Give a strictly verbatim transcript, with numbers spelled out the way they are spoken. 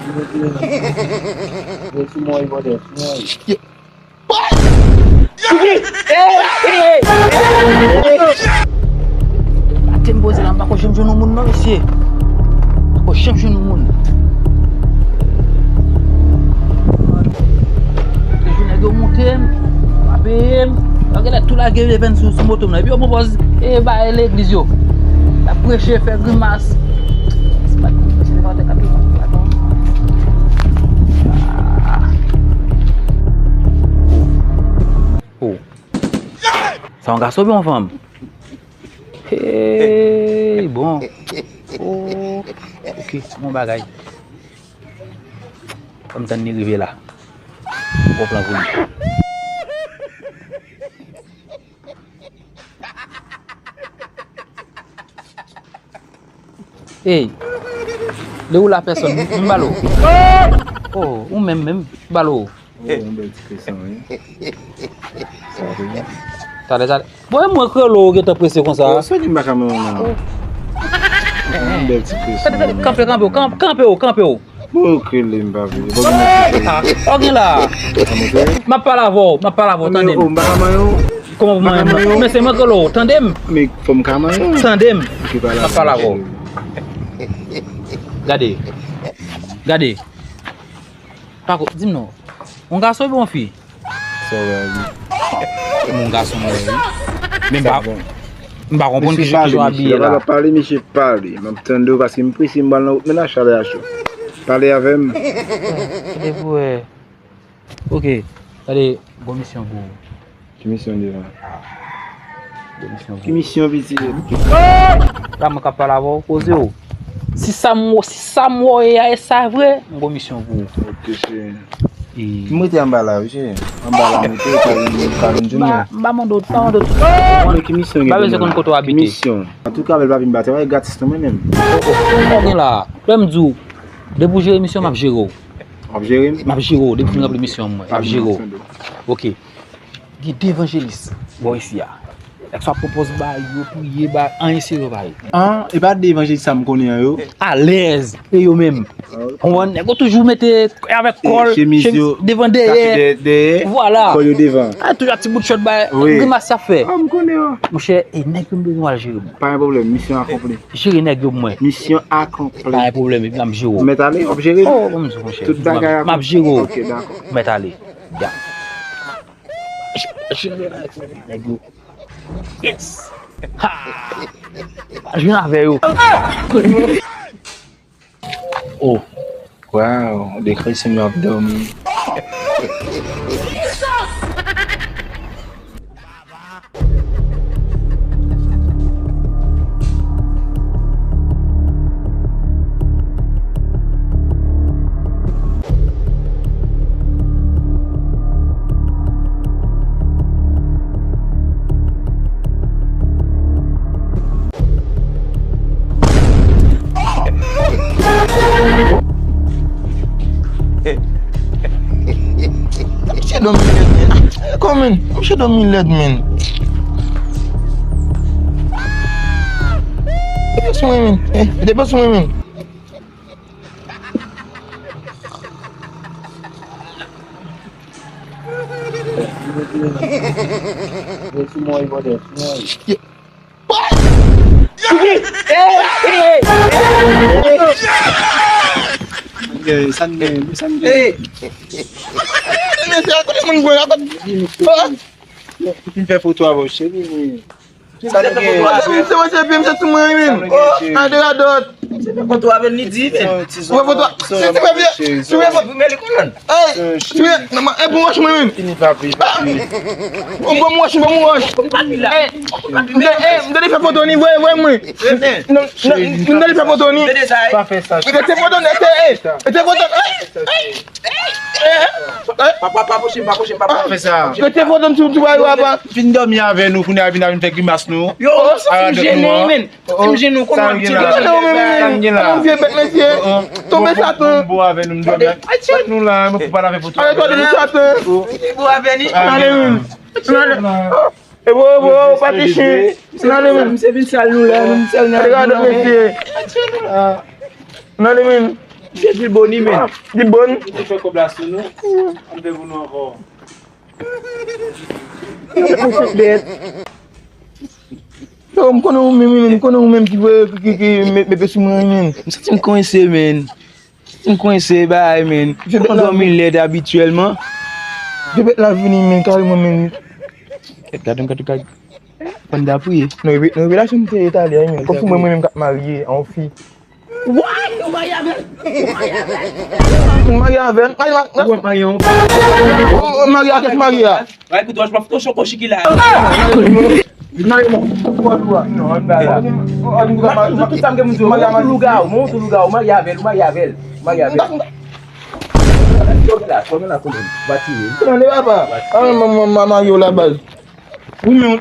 Yo, sou mwen, yo, bòdè, sou mwen. Atè m poze la, m pako janm jwenn yon moun non, mesye. M pako janm jwenn yon moun. Toujou nèg yo moute m, pa peye m. Yo genlè tou lage venn sou, sou moto m nan. Epi yo pran pòz e ba legliz yo. Y ap preche, fè grimas. Se pa preche devan tèt la, oh. Sa yon gason oubyen yon fanm? Hey, bon. Oh, ok, bon bagay. Fò m tann li rive la. Bon plan pou li. Hey, le ou la pèsòn, m balo. Oh, ou menm menm, m balo. Oh, yon bèl ti kreson, wi. Sa vre. Talè, talè. Bon, e mwen k rele w, ou gentan prese konsa. Oh, se li m pa ka manyen w nan. Oh. Yon bèl ti kreson. Gade, gade, kanpe, kanpe w, kanpe w, kanpe w. Bon, ou k rele m pa vle. Bon, gen mwen ki rele. Ah, ou gen la. M ap pale avè w, m ap pale avè w, tande m. Oh, m pa ka manyen w. Kòman pou manyen m? Men se mwen k rele w, tande m. Men fò m ka manyen w. Tande m. M ap pale avè w. Gade. Gade. Pako, di m non. Yon gason oubyen yon fi? Sa w wè a, wi. Yon gason mwen, wi. Men m pa, m pa konprann ki jan w abiye la. Pale, misye pale, misye pale. M ap tande w paske m prese, m pral nan wout mennaj, chalè a cho. Pale avè m. Kite pou wè. Ok, gade, gon misyon pou ou. Ki misyon devan? Ki misyon, pitit? La mwen k ap pale avè w, poze w. Si sa m, si sa m wè a e sa vre, m gon misyon pou ou. Ok, cheri. M rete anba la, wi, cheri. Anba la, m rete, ou ka vin, ou ka vin jwenn mwen. M pa mande w, m pa mande w. Men ki misyon gen pou mwen? M pa bezwen konn kote w abite. Ki misyon? Antouka, bèl papi, m pa travay gratis non mwen menm. Ou gen la. Lè m di w, depi w jere misyon, m ap jere w. W ap jere m? M ap jere w, depi w fin ranpli misyon mwen, m ap jere w. Ok. Gen de evanjelis bò isi a. Èske w ap pran pòz ba yo, priye ba, anyen serye yo pa ye. An, e pa de evanjelis sa m konnen an yo? Alèz, e yo menm. Konprann, nèg yo toujou mete avèk kòl, chemiz yo devan dèyè. Vwala. Kòl yo devan. A, toujou ak ti bout chòt ba, grimas y ap fè. A, m konnen yo. Monchè, e nèg yo m bezwen w al jere m. Pa gen pwoblèm, misyon akonpli. Jere nèg yo pou mwen. Misyon akonpli. Pa gen pwoblèm, epi m ap jere w. Mèt ale, w ap jere m? Oh, m di w, monchè. Tout bagay akonpli. M ap jere w. Ok, dakò. Mèt ale. Ya. Jere nèg yo. Yes! Ha! Jwenn avè yo. Oh. Wow, de kretyen yo ap dòmi. Misye dòmi lèd, men. Kòman? Misye dòmi lèd, men. Depo sou mwen, men. Eh, depo sou mwen, men. Yo, sou mwen, bòdè, sou mwen. Sa n gen, sa n gen. Mesye, kote moun gwen la, kote. Ou fin fè foto avè w, cheri, wi. Sa nou gen? Se mwen, se pi, se sou mwen, wi. Sa nou gen, cheri? Ay, de radòt. Se fè foto avè l, li di, men. Ou fè foto, se, se mwen, se mwen, se mwen. Hey, se mwen, non, e pou mwen, mwen, wi. Fini, papi, papi. Ou bon, mwen, bon, mwen. Hey, m te, hey, m te fè foto, ni, vre, vre, mwen. Non, non, m te fè foto, ni. Pa fè sa, cheri. Te foto, ni, te, hey, te foto, hey, hey. Papa, pa kouche m, pa kouche m, papa. Pa fè sa. Rete foto m sou, sou bagay yo, papa. Vin dòmi avè nou, kounye a vin, vin fè grimas nou. Yo, ou santi m jennen, men. Ou santi m jennen, kòman m ti grimas. Sa n gen la? Sa n gen la? Yon vye bèt, mesye. Tonbe satan. Bon, bon, avè nou, m dòmi. Tande. Ay, tchè. Nou la, mwen pou pale avè foto. Ale, tande, satan. Li bon avè li. Ale, men. Evo, evo, patichen. Misye vin sal nou la, nou sal nan. Gade, mesye. Nan li menm. Misye Dilboni, men. Dilboni. Misye fè kòb la sou nou. Ann fè pou nou ankò. Misye bèt. Yo, m konnen ou menm, wi, men, m konnen ou menm ki, ki, ki, ki met, mete sou mwen, wi, men. M santi m kwense, men. M kwense, bay, men. Mwen dòmi lèd abityèlman. Jebet la vini, men, kareman, men. Kèt, gade m, gade, gade. Fò n ta priye. Non, repi-, non, repilasyon m te etale, men. Kòm si mwen, mwen menm k ap marye a yon fi. Why? Ou marye avè l? M marye avè l. Marye, marye. Ou ap marye yon. Ou marye a kèk marye a. Bay kout wòch, pa fout yon chòk chiki la. Nan yon non, an ba la. Tout sa m gen pou m di w, ou tou lougawou, mwen ou tou lougawou, marye avè l, ou marye avè l, ou marye avè l. Chòk la, chòk la konnen, va tire. Tande papa. Ah, mwen, mwen, mwen marye w la baz. Wi, men.